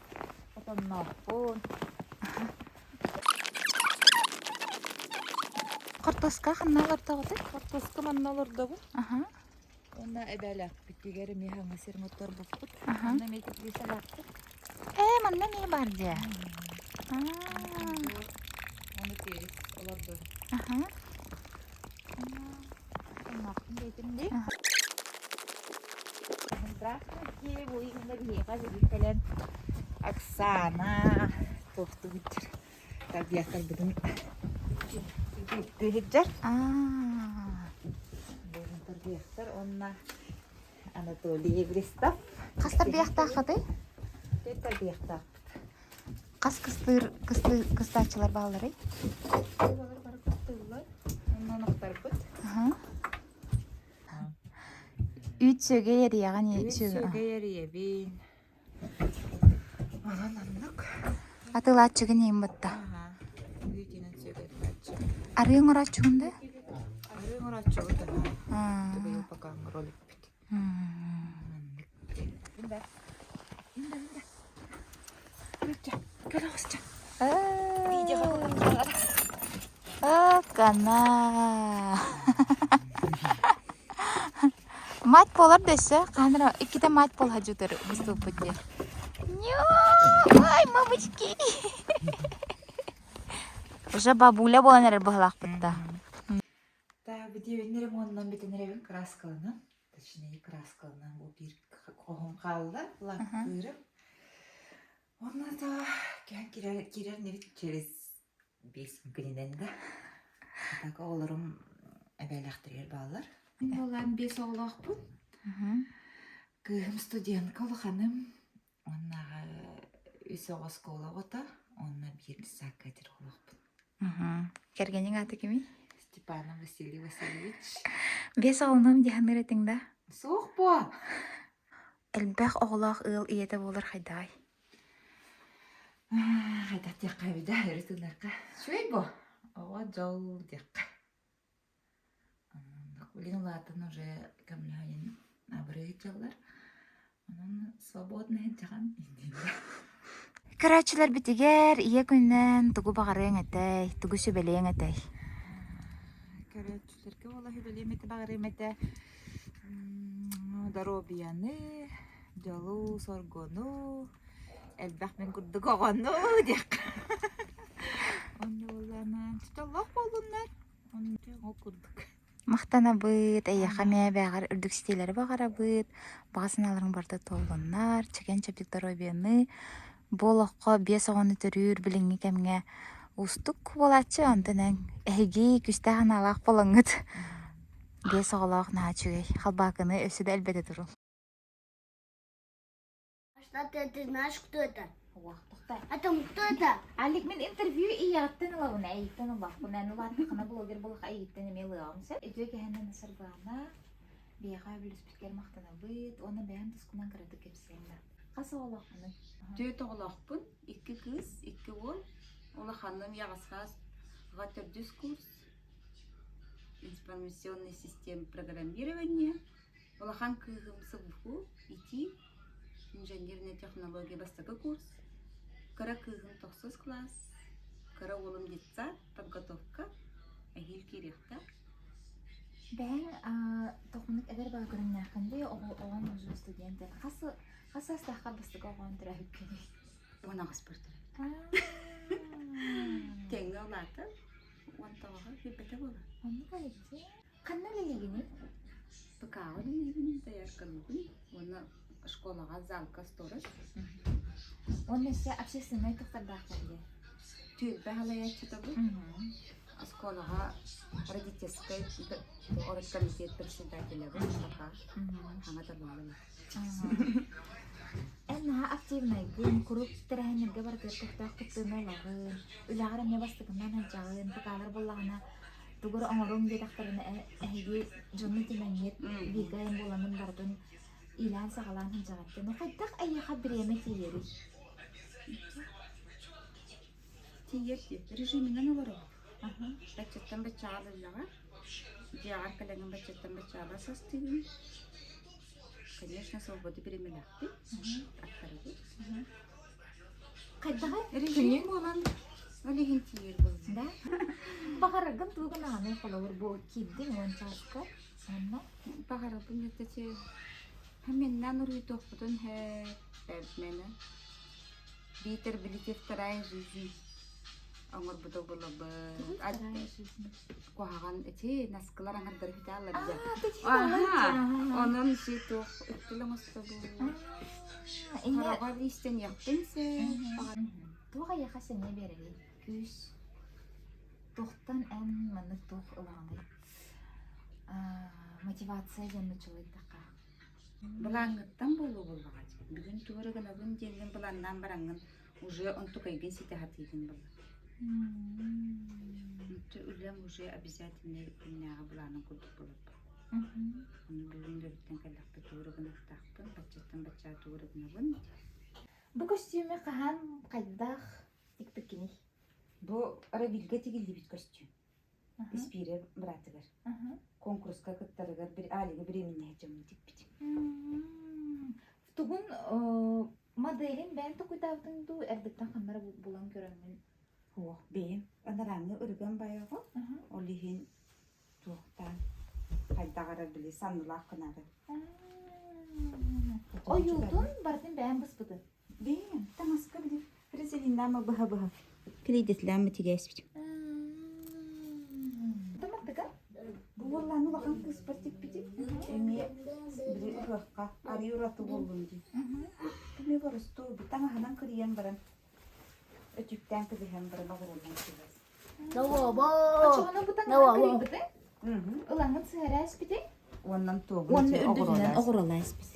Отонноохпун. Хортуоска ханна олордоҕутуй? Хортуоска манна олордобун. Аха. Уонна эбээлээхпитигэр эмиэ хаҥа сирин отторбуппут. Аха. Онно эмиэ теплицалаахпыт. Ээ, манна эмиэ баар дьэ. Ону перец олордо. Аха. Отонноохпун диэтим дии. Здравствуйте, бу именно биһиэхэ бүгүн кэлэн Оксана туохтугут тарбиахтарбытын Тыһыдьар. Аа. Тарбиахтар уонна Анатолий Евристов. Хас тарбиахтааххытый? Төрт тарбиахтаахпыт. Хас кыстыыр кысты кыстааччылар баалларый? Олор бары кыстыыллар. Онно ынахтарбыт. Аха. Үүт сүөгэй эрийэҕин Үүт сүөгэй эрийэбин. Онон оннук. Атыылааччыгын иин батта. Аха. Үүтүнэн сүөгэй атыылааччы. Арыы оҥорооччугун да? Арыы. Оҥорооччубут быйыл пока оҥоро иликпит. Маннык. Кана. Мать буолар да өссө хаһан эрэ иккитэ мать буолха дьутар быстыбыппыт дии. Ай, мамочки! Уже бабуля буолан эрэр быһалаахпыт да. Так, бүтүбүн ремоннан бүтэн эрэбин краскаланан, точнее краскаланан бу биир хоһум хаалла, лактыырым. Онно да киһэн кирэр, кирэр небит через 5 күнүнэн да. Так оҕолорум эбээлэхтэригэр бааллар. Буолан биэс оҕолоохпун. Кыыһым студентка улаханым. Уоннаҕа үс оҕо оскуола оҕото, уонна биир десакка этэр оҕолоохпун. Кэргэниҥ аата кимий? Степанов Василий Васильевич. Биэс оҕолонуом дии саныыр этиҥ да? Суох буо. Элбэх оҕолоох ыал ийэтэ буолар хайдаҕай? Хайдах диэххэ эбитэ, өрө тыыныахха. Үчүгэй буо. Оҕо дьол диэххэ. Билигин улаатан уже көмөлөһөн абырыы дьаллар. Онон свободно сылдьаҕын иннинэ. Көрөөччүлэрбитигэр ийэ күнүнэн тугу баҕарыаҥ этэй, тугу сүбэлиэҥ этэй? Көрөөччүлэргэ буола сүбэлиэм этэ баҕарыам этэ доруобуйаны, дьолу, соргуну, элбэх мин курдук оҕону диэххэ. Онно буоллаҕына дьоллоох буоллуннар. Ол курдук. Махтанабыт, эйиэхэ эмиэ бэйэҕэр үрдүк ситиилэри баҕарабыт, баҕа санааларыҥ барыта туоллуннар, чэгиэн-чэбдик доруобуйаны, бу олоххо биэс оҕону төрүүр билиҥҥи кэмҥэ уустук буолааччы, онтон эн эһиги күүстээх санаалаах буолаҥҥыт биэс оҕолоох наһаа үчүгэй, халбаакыны өссө да элбэтэ туруҥ. Что ты, ты знаешь, кто это? А там кто это? Алик, мин интервью ийэҕиттэн ылабын, эйиттэн ылбаппын. Эн улааттаххына блогер буолах эйиттэн эмиэ ылыаҕым сөп. Үтүө кэһэннэн Саргылаана, биһиэхэ бүлүспүткэр махтанабыт уонна бэйэм тускунан кыратык кэпсиэм да. Хас оҕолооххунуй? Түөрт оҕолоохпун, икки кыыс, икки уол. Улаханым Яҕасхаас аҕа төрдүс курс, информационный система программирования. Улахан кыыһым СВФУ, ИТ, инженерная технология бастакы курс. Кыра кыыһым тохсус класс, кыра уолум детсад, подготовка, эһиил киириэхтээх. Бэйэҥ тохмунук эдэр баҕа көрүҥнээххин дии, оҕоҥ уже студент хас хас саастааххар бастакы оҕоҥ төрөөбүккүнүй? 18-пар төрөөбүтүм. Тэҥҥэ улаатан, 19-ҕа киирбэтэ буолар. Оннук эбит дии. Ханна үлэлиигиний? ПК-ҕа үлэлиибин, дояркалыыбын уонна школаҕа залка сторож. Уонна өссө общественнай тохтордаахтар дии. Түөлбэ салайааччытабын. Оскуолаҕа родительскай оргкомитет председателябын пока саҥа талыллым. Эн наһаа активнайгын, куруук тэрээһиннэргэ барытыгар көхтөөх кыттыыны ылаҕын, үлэҕэр эмиэ бастакынан сылдьаҕын, ПК-лар буоллаҕына тугу эрэ оҥоруҥ диэтэхтэринэ эһиги дьону түмэҥҥит бииргэ айан буоламмын барытын иилээн-саҕалаан сылдьаҕын. Ну хайдах эйиэхэ бириэмэ тиийэрий? Тиийэр дии. Режиминэн олоробут. Баччаттан баччаҕа ылыллаҕа. Дьиэҕэр кэлэҥҥин баччаттан баччаҕа састыыбын. Конечно, свободу биримэлээхпит. Аттарабыт. Хайдаҕый? Режим буолан ол иһин тиийэр буолла. Да? Баҕараргын тугу гынаҕыный холобур бу киирдиҥ уон чааска онно? Баҕарабын это Меннан уруйдуохпутун һэ мэна биитэр билити вторая жизнь оҥорбута булабыт куһаҕан ити наскылар аҥардары бүтээллэр дьэ онон си туох үктэл оҥостобут хороҕор иистэниэхпин сөп. Туох эйиэхэ сэниэ биэрэрий күүс туохтан эн маннык туох ылаҕыный мотивация диэн нуччалыйдахха. Былааҥҥыттан буолуо буоллаҕа дии. Бүгүн тугу эрэ гынабын диэҥҥин былааннаан бараҥҥын уже онтукайгын ситэ сатыыгын буолла. Онто үлэм уже обязательно күннээҕи былааным курдук буолар. Ону бүгүн үлэбиттэн кэллэхпэ тугу эрэ гыныахтаахпын, баччаттан баччаа тугу эрэ гынабын. Бу көстүүмү хаһан, хайдах тикпиккиний? Бу Равильга тигиллибит көстүүм. Испиирэ быраатыгар. Конкурска кыттарыгар бир Алига беременная дьоммун тикпитим. Тугун моделин бэйэн токуйдаабытыҥ дуу, эрдэттэн ханнара булан көрөҥҥүн? Суох, бэйэм анарааҥҥы ырыган байаҕа, ол иһин туохтаан хайдах эрэ били саннылаах гынаары. Ойуутун барытын бэйэм быспытын. Бэйэм таҥаска били фрезелиннаама быһа-быһа клейдетлээммэ тигээспитим. Тымырдыга? Бу уоллааны улахан кыыспар тикпитим. Эмиэ били ыһыахха арыы ураты буоллун дии. Эмиэ боростуой таҥаһынан кырыйан баран өтүүктээн кэбиһэн баран оҕуруонан кэбис. Оччоҕуна бу таҥаһын кырыйбытыҥ? Ылаҥҥын сыһара эспитиҥ? Уоннан туогун Уонна үрдүнэн оҕуралаа эспит.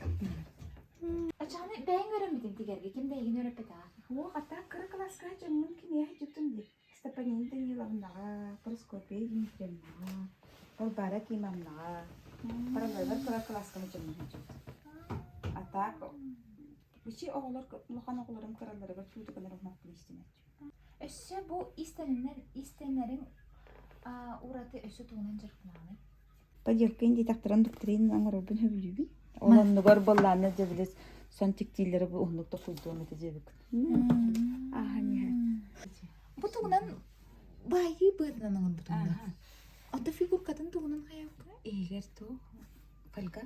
Оччоҕуна бэйэҥ үөрэммитиҥ тигэргэ ким да эйигин үөрэппэтэҕэ? Суох, а так кыра кылааска дьоммун киниэхэ дьуктум дии. Степанина Даниловнаҕа, Прокопия Дмитриевнаҕа, Балбаара Кимовнаҕа, параллеллар кыра кылааска дьоммун дьуктум. А так Ичи оҕолор улахан оҕолорум кыраларыгар туутуканар умаппын истимэт. Өссө бу истэннэр истэннэриҥ ураты өссө тугунан дьарыктанаҕыный? Поделкин диэтэхтэрин доктрина оҥорорбун сөбүлүүбүн. Ол оннугар былаанна дьэбилис сон тиктииллэрэ бу уһуннук токуйдуом этэ диэбиккин. Ааһан иһэр. Бу тугунан баайыы быатынан оҥорбутуҥ Ото фигуркатын тугунан хайааккын? Иһигэр туох фольга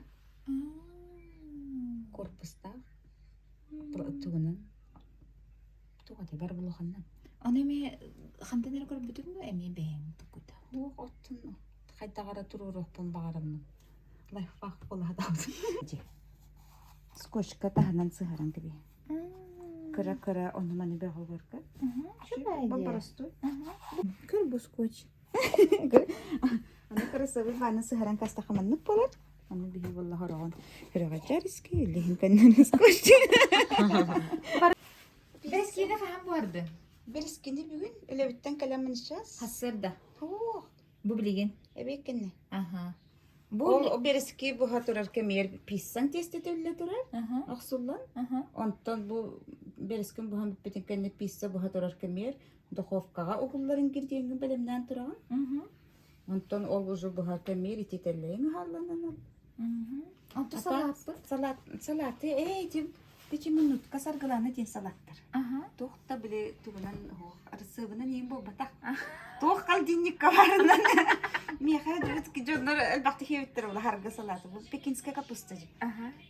корпустаах тугунан туох этэ бар булуханнан Ону эмиэ хантан эрэ көрбүтүҥ дуо эмиэ бэйэҥ туккута Туох оттон хайдах эрэ туруоруохпун баҕараммын лайфхак буолаатаҕым скотчка таһынан сыһаран кэбиһэн кыра-кыра ону-маны бөҕөлөргө боппоростуй көр бу скотч Аны кырасабый бааны сыһаран кастаха маннык буолар. Аны биһи буолла хороҕон көрөҕөчөриски үллэһин көннөрү скотч. Бэскиини хаһан буһардыҥ? Бэрискини бүгүн үлэбиттэн кэлэммин сейчас. Хассыарда. Ох, Бу билигин. эбиэккинни. Аха. Бу Ол бэрэски буһа турар кэмигэр пиццаҥ тиэстэтэ үллэ турар, Аха. охсуллан. Аха. Онтон бу бэрэскин буһан бүппүтүн кэннэ пицца буһа турар кэмигэр духовкаҕа угуллар ингредиеҥҥин бэлэмнээн тураҕын. Онтон ол уже буһар кэмигэр ититэллэриҥ аһаалланан. Онто салааппыт? Салат, салаты, ээ, ити пяти минутка саргылана диэн салаттар. Туох да били тугунан арысыабынан иин буолбатах. Туох холодильникка барынан. Миэхэ дьоннор элбэхтик хиэбиттэр ол харгы салаты. Бу пекинская капуста.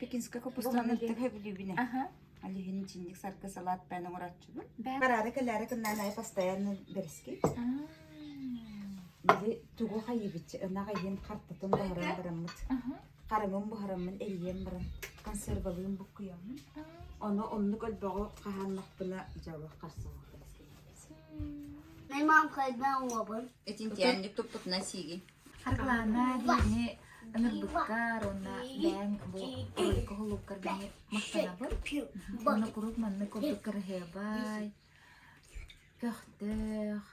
Пекинская капустанан төһө бүлүүбүнэ. Ал иһин ичинник саргы салат бээн оҥорооччубун. Бараары кэлээри кыннаан айы постоянно бэрэски. Били тугу хайыбыччы ынах иһин хартатын буһаран бараммыт. Харыҥын буһараммын эрийэн баран консервалыын буккуйаммын. Ону оннук өлбөҕү хаһааннахпына дьэ харсалах My mom хайдан уобун. Этин тиэнник туппутунан сиигин. Харгылаана диэни ыҥырбыккар уонна бэйэҥ бу роликка уһуллуккар бэйи махтанабын. Уонна куруук маннык курдук кыраһыабай, көхтөөх.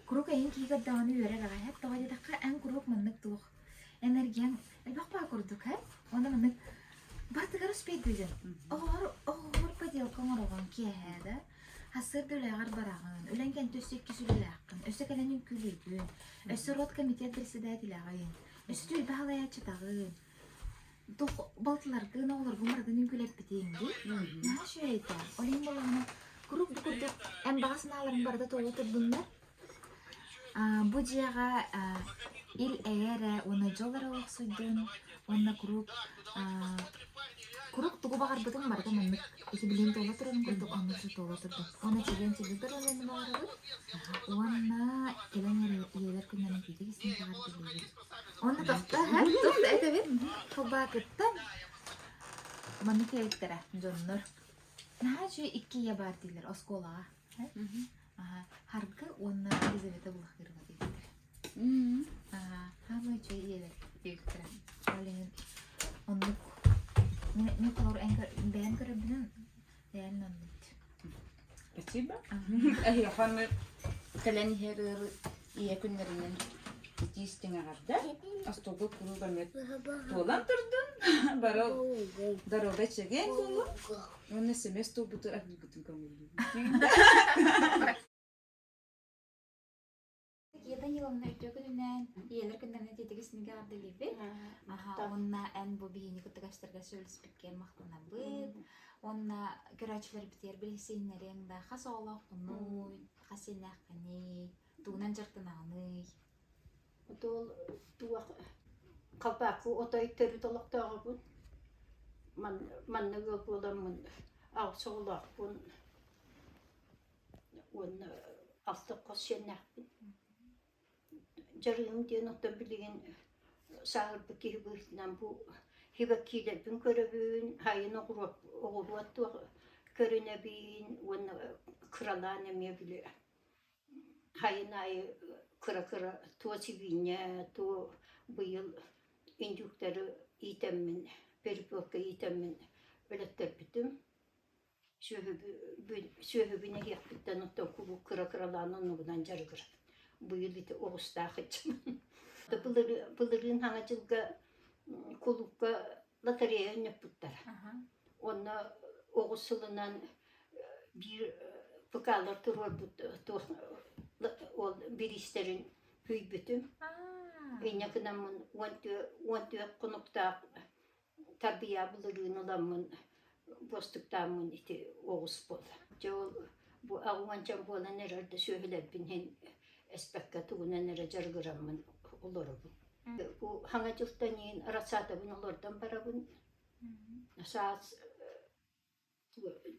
Куруук эйин киһи көрдөҕүнэ үөрэр аҕай. Тоҕо диэтэххэ, эн куруук маннык туох энергияҥ элбэх баа курдук һэ. Уонна маннык барытыгар успейдыыгын. Оҕолор оҕолор поделка оҥороҕун киэһээ да. Сарсыарда үлэҕэр бараҕын, үлэҥ кэнтэ өссө иккис үлэлээххин, өссө кэлэн үҥкүүлүүгүн, өссө род комитет председателэҕин, өссө түөлбэ салайааччытаҕын, туох балтыларгын, оҕолоргун барытын үҥкүүлэппитиҥ дии. Наһаа үчүгэй этэ. Ол иһин буоллаҕына, куруук бу курдук эн баҕа санааларыҥ барыта туола турдуннар. Бу дьиэҕэ ил-эйэ эрэ уонна дьол эрэ олохсуйдун уонна куруук куруук тугу баҕарбытыҥ барыта маннык ити билигин туола турарын курдук оннук же туола турдун. Уонна чэгиэн чэбдик доруобуйаны баҕарабыт уонна кэлэн ийэлэр күннэрин күүтэ истиҥ эҕэрдэлиибит. Уонна тохтоо һэ туох да этэбит Халбаакыттан маннык кэлбиттэрэ дьоннор. Наһаа үчүгэй икки ийэ баар дииллэр оскуолаҕа. Аха, Харгы уонна Елизавета Булахырова диэбиттэрэ. Аха, хаамай үчүгэй ийэлэр диэбиттэрэ. Ол иһин оннук мин мин холобур эн бэйэм көрөрбүнэн бэйэм оннук. Спасибо. Эһиэхэ кэлэн иһэр ыалы ийэ күннэринэн итии истиҥ эҕэрдэ. Остуолга куруук эмиэ туолан турдун. Бары доруобай чэгиэн буолуҥ. Уонна смс туолбуту аһыыргытын көҥүллүүбүт. Еда. онно үтүө күнүнэн ийэлэр күннэринэ тиэтиги синигэ ардылыыбыт. Аха, уонна эн бу биһини кыттыгастарга сөбүлэспиккэр махтанабыт. Уонна көрөөччүлэрбитигэр билиһиннэриэҥ да хас оҕолооххунуй, хас сиэннээххиний, тугунан дьарыктанаҕыный? Ол туох Халбаакы отой төрүт олохтооҕобун. Манна ыал буоламмын аҕыс оҕолоохпун уонна алта хос сиэннээхпин. Дьарыгым диэн оттон билигин сааһырбыт киһи быһыытынан бу хибэккиилэрбин көрөбүн, сайын оҕуруот оҕуруот туох көрүнэбин уонна кыралаан эмиэ били Сайын аайы кыра-кыра туо сибиинньэ, туо быйыл индюктары иитэммин, перепелка иитэммин өлөттөрбүтүм. Сүөһүбүн эһиэхпиттэн оттон куруук кыра-кыралаан оннугунан дьарыгырабын. Быйыл ити оҕустаах ыччаммын. Былырыын Саҥа дьылга кулуупка лотерея өнньөппүттэрэ. Онно оҕус сылынан биир ПК-лар туруорбут туох ол бириистэрин сүүйбүтүм. Инньэ гынаммын 14 хонуктаах тарбыйаа былырыын ыламмын буостуктааммын ити оҕус буолла. Дьэ ол бу аҕыанчам буолан эрэр да сүөһүлэрбин иһин эспэккэ тугунан эрэ дьарыгыраммын олоробун. Бу хаҥа дьылтан иһин рассадабын олордон барабын. Саас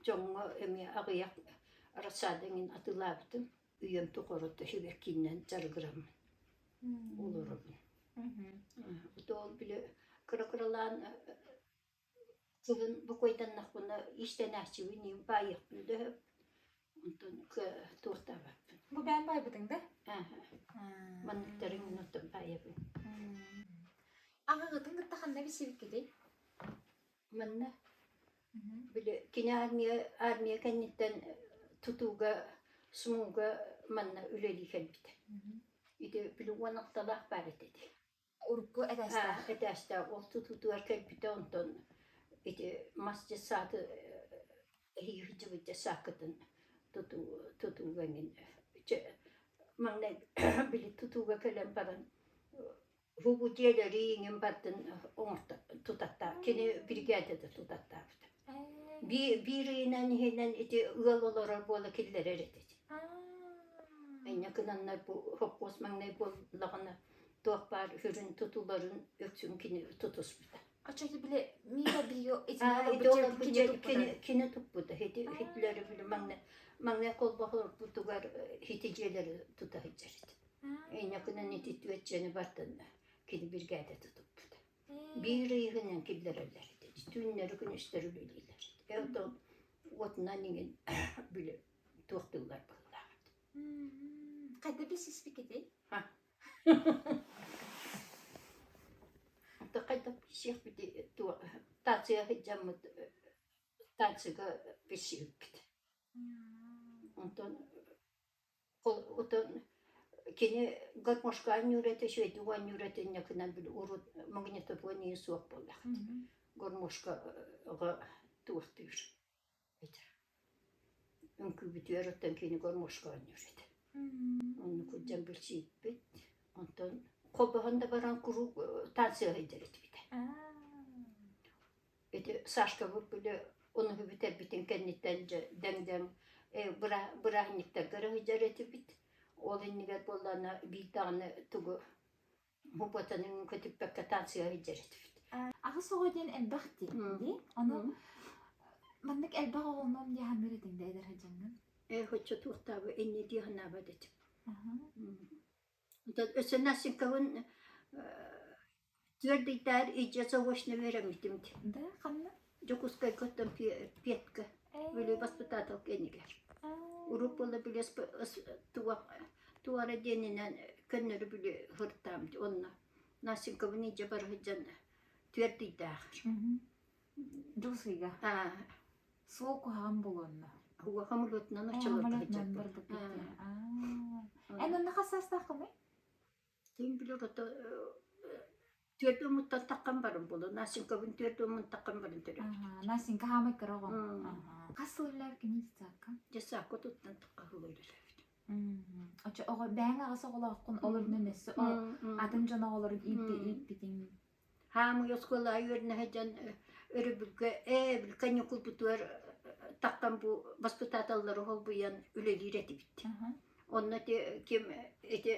Дьоҥҥо эмиэ аҕыйах рассада эҥин атыылаабытым. Үйэм тухары сибэккиинэн дьарыгыраммын олоробун. Ол били кыра-кыралаан кыһын бокуойданнахпына иистэнээччибин иһин баайыахпын да сөп. Онтон туохтаабаппын. Бу бэйэм баайбытыҥ да? Манныктарын оттон баайабын. Аҕаҕытын кытта ханна билсибиккитий? Манна били кини армия армия кэнниттэн тутууга СМУга манна үлэлии кэлбитэ. Ити били 16-лаах баар этэ ити. Урукку этээстээх. Этээстээх ол тутуутугар кэлбитэ онтон ити мас дьыссааты эһиги дьыссааккытын тутуу тутууга эҥин маҥнай били тутууга кэлэн баран Бу дьиэлэри иҥин бардын оҥорто тутаттаа кини биригээдэдэ тутаттаабыта. Биир ыйынан иһинэн ити ыал олорор буола киллэрэр этэ. Инньэ гынаннар бу хоппуос маҥнай буоллаҕына туох баар үрүн тутуларын үксүн кини тутуспута. Оччото били мига био кини кини туппута. Ити хитлери били маҥнай маҥнай холбоһорбутугар хити дьиэлэри тута сылдьар этэ. Инньэ ити түөччэни бардынна кини биригээдэ тутуппут. Биир ыйыгынан киллэрэллэр этэ. Түүннэри күнүстэри үлэлииллэр этэ. Оттон уотунан иҥин били туохтууллар быһыылаах этэ. Хайда билсиспиккитий? Хайда билсиэхпитий станция сылдьаммыт станцияга билсибиппит. Онтон Отон кини гармошка оонньуур этэ, үчүгэйдик оонньуур этэ инньэ били урут магнитофон иһин суох буоллахт. Гармошкаҕа туохтуур этэ. Үҥкүүбүтүгэр оттон кини гармошка оонньуур этэ. Оннук сылдьан билсииппит. Онтон холбоһон да баран куруук танцыга сылдьар этибит. Ити Сашкабыт били онуһу бүтэрбитин кэнниттэн дьэ дэҥ-дэҥ бырааһынньыктарга эрэ сылдьар этибит. Ол иннигэр буоллаҕына биир даҕаны тугу бу көтүппэккэ танцыга сылдьар этибит. Аҕыс оҕо диэн элбэх дии. Дии. Ону маннык элбэх оҕолонуом дии саныыр этиҥ да эдэр сылдьаҥҥын. Ээ, оччо туохтаабы инньэ дии санаабат этим. Онтон өссө Настенькабын түөрт ыйдаар илдьэ заочно үөрэммитим. Да, ханна? Дьокуускайга оттон Петка били воспитатель кэннигэр. Урут буола били туора диэнинэн көннөрү били һыртаам онно Настенькабын илдьэ бара сылдьан түөрт ыйдаах. Дьуусыйга. Суол куһаҕан буолуонна. Хамылыатынан оччолорго сылдьарбыт. Эн онно хас саастааххыный? Тин билэр ото түөрт уомуттан таххан баран буолуо. Настенькабын түөрт уомун таххан баран төрөппүт. Оччо оҕо бэйэҥ аҕыс оҕолооххун ол үрдүнэн өссө атын дьон оҕолорун ииппитиҥ. Хаамый оскуола үөрэнэ сылдьан өрөбүлгэ ээ били каникулбутугар таххан бу воспитателлары холбуйан үлэлиир этибит. Онно ити ким ити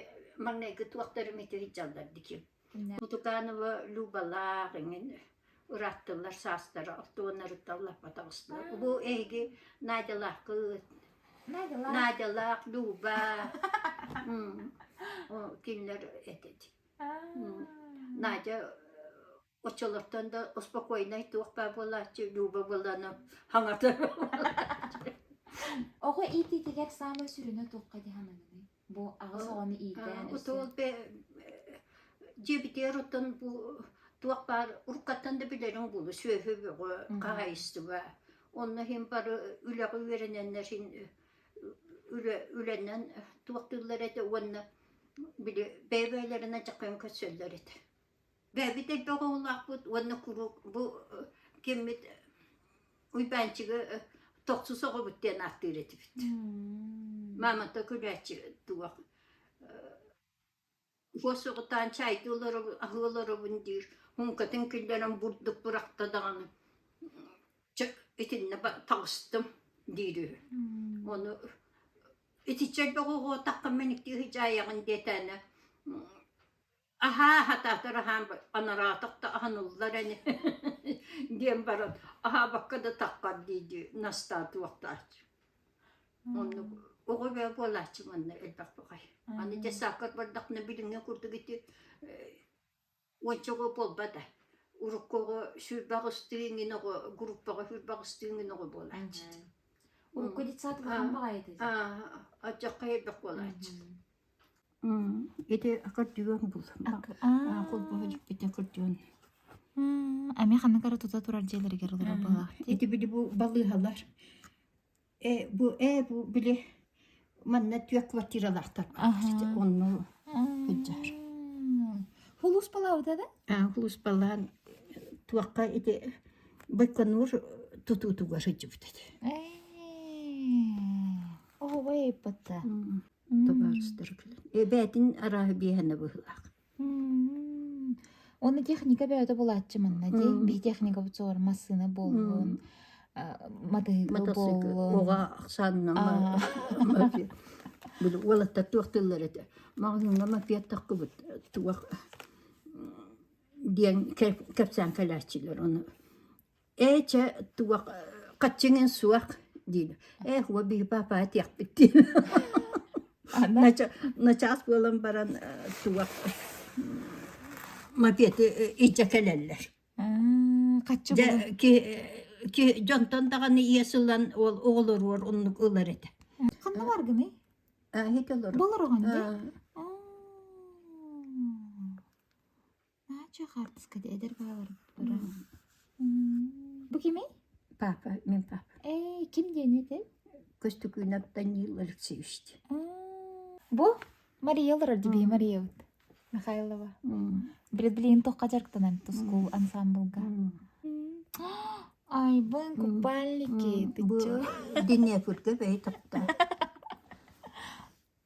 маҥнайгы туохтарым ити сылдьаллар дии Мутуканова Любалаах эҥин ырааттылар саастара оттуоннарыттан лаппа таҕыстылар. Бу эһиги Надялаахкыт Надялаах. Надялаах, Люба кинилэр этит. Надя оччолортон да успокойнай туох баа буолааччы Люба буоллаана хаҥатар Оҕо иитиитигэр саамай сүрүнэ туохха дии саныыгыный? Бу аҕыс оҕону иитэн өссө Утуол дьиэбитигэр оттон бу туох баар уруккаттан да билэриҥ буолуо сүөһү бөҕө хаһаайыстыба онно иһин бары үлэҕэ үөрэнэннэр иһин үлэ үлэнэн туохтууллар этэ уонна били бэйэ-бэйэлэринэн дьахайан көрсөллөр этэ. Бэйэбит элбэх оҕолоохпут уонна куруук бу киммит Уйбаанчыгы тохсус оҕобут диэн ааттыыр этибит. Маамата күлээччи туох Уос оҕутаан чаайдыы олоробун, аһыы олоробун диир, муҥкатын киллэрэн бурдук бырахта даҕаны чэ итиннэ таҕыстым диир үһү. Ону итиччэ элбэх оҕо мэниктии сыдьаайаҕын диэтээнэ Аһаа хатаатар аһаан анараатах да аһаныллар ини диэн баран аһаабакка да таххар дии-дии Настаа туохтааччы. Оннук оҕо бэйэ буолааччы манна элбэх баҕайы. Аны дьэ сааккар бардахпына билиҥҥи курдук ити уонча оҕо буолбат ээ. Урукку оҕо 28 иҥин оҕо группаҕа 28 иҥин оҕо буолааччы. Урукку детсад улахан баҕайы этэ. Алдьархай элбэх буолааччы. Ити көрдүгүөн бул. Холбоһо дьикпитин көрдүгүөн. Эми ханнык эрэ тута турар дьиэлэригэр олорор буоллаах дии. Ити били бу балыыһалар. Э бу э бу били манна түөрт квартиралаахтар. Онну сылдьар. Хулуспалаабыта да? Аа хулуспалаан туохха ити Байконур тутуутугар сылдьыбыт этэ. Оһобой айыппатта. Табаарыстар кэлэн. Эбээтин арааһы биэһэнэ быһыылаах. Оны техника бэйэтэ булааччы манна дии. Биһи техника бутсугар массыына буоллун, матыһыгы буоллун. Оҕо ахсаанынан Били уолаттар туох тыллар этэ. Маҕаһыыҥҥа мопед таххыбыт туох диэн кэпсээн кэлээччилэр ону Ээ чэ туох хаччыҥын суох диир. Ээх уо биһи папа этиэхпит диир. Начаас буолан баран туох мопеды илдьэ кэлэллэр. Хаччы Дьэ ки дьонтон даҕаны иэс ылан ол оҕолоругар оннук ылар этэ. Ханна баргыный? Һит олорор. Болороҕун дии. Наача хаартыскада эдэр баҕаларбыт бара. Бу кимий? Папа, мин папа. Ээ, ким диэн этэй? Көстөкүүнэп Даниил Алексеевич. Бу Мария олорор дии, Мариябыт. Михайлова. Билет билигин туохха дьарыктанан тускул ансамблга. Айбын купальники, ты Бу чё? Днепрга бэйи тапта.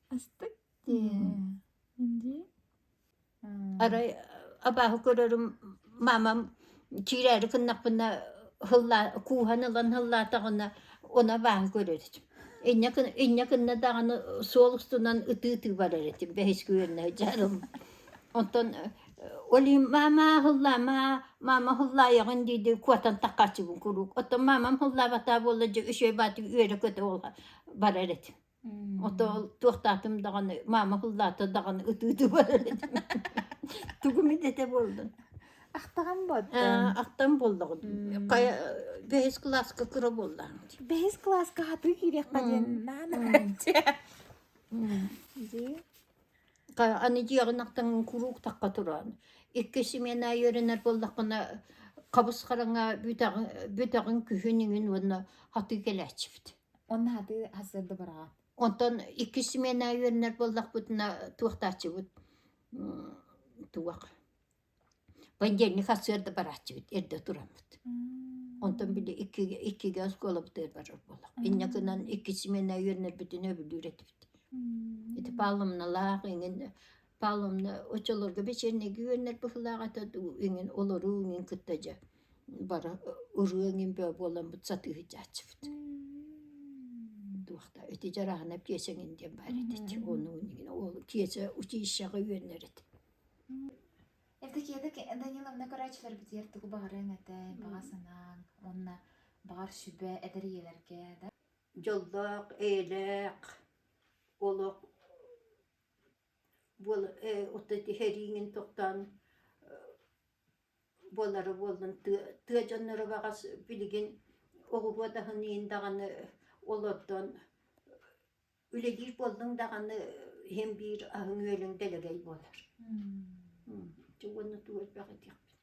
Астык дии. Дии. Арай абааһы көрөрүм маамам киирээри гыннахпына һыллаа кууһан ылан һыллаатаҕына ону абааһы көрөр этим. Инньэ инньэ гынна даҕаны суол устунан ытыы-ытыы барар этим бэһискэ үөрэнэ сылдьарым. Онтон ол иһин маама һыллаама, маама һыллаайаҕын дии-дии куотан таххааччыбын куруук. Оттон маамам һыллаабатаа буолла дьэ үчүгэй баатык үөрэ-көтө ол барар этим. Ото туохтаатым даҕаны, маама ыллаата даҕаны ытыы барар этим. Тугум идэтэ буоллун? Ахтаҕан буоттун. Ахтан буоллаҕын. Хайа бэһис кылааска кыра буоллаҕыҥ дии. Бэһис кылааска хатыы киириэххэ диэн наан Дии. Аны дьиэҕин ахтаҥҥын куруук тахха тураҕын. Икки смена үөрэнэр буоллаххына хабыс хараҥа бүтэҕин бүтэҕин күһүн иҥин уонна хатыы кэлээччибит. Онно хатыы хасыарда бараҕат. Онтон иккис смена үөрэнэр буоллахпытына туохтааччыбыт туох понедельник сарсыарда барааччыбыт эрдэ тураммыт. Онтон били иккигэ иккигэ оскуолабытыгар барар буоллах. Инньэ гынан икки смена үөрэнэрбитин өбүлүүр этибит. Ити Павловналаах иҥин Павловна оччолорго бэчиэнньиги үөрэнэр быһыылаах этэ дуу, иҥин олоруу иҥин кытта дьэ бары ырыа иҥин бөҕө буоламмыт сатыы сылдьааччыбыт. Туохта ити Дьарааһынап Киэсэ иҥин диэн баар этэ ону иҥин ол Киэсэ училищеҕа үөрэнэр этэ. Евдокия Даниловна көрөөччүлэрбитигэр тугу баҕарыаҥ этэй, баҕа санааҥ уонна баҕар сүбэ эдэр ийэлэргэ да? Дьоллоох, эйэлээх олох буол оттон ити тохтоон буолара буоллун тыа дьонноро баҕас билигин оҕуруот аһын иһин даҕаны олордон үлэлиир буоллуҥ даҕаны иһин биир аһыҥ-үөлүҥ дэлэгэй буолар. Уонна тугу элбэх этиэхпин.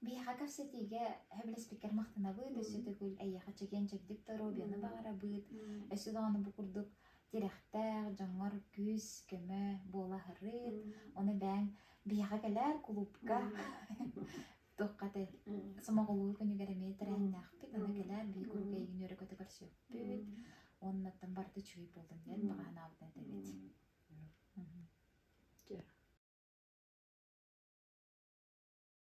Биһиэхэ кэпсэтиигэ сөбүлэспиккэр махтанабыт, өссө төгүл эйиэхэ чэгиэн-чэбдик доруобуйаны баҕарабыт, өссө даҕаны бу курдук тирэхтээх, дьоҥҥор күүс, көмө буола сырыт, ону бэйэҥ биһиэхэ кэлээр кулуупка туохха этэй сомоҕолуу күнүгэр эмиэ тэрээһиннээхпит, аны кэлээр биһиги куруук эйигин үөрэ-көтө көрсүөхпүт, уонна оттон барыта үчүгэй буоллун диэн баҕа санаабытын этэбит.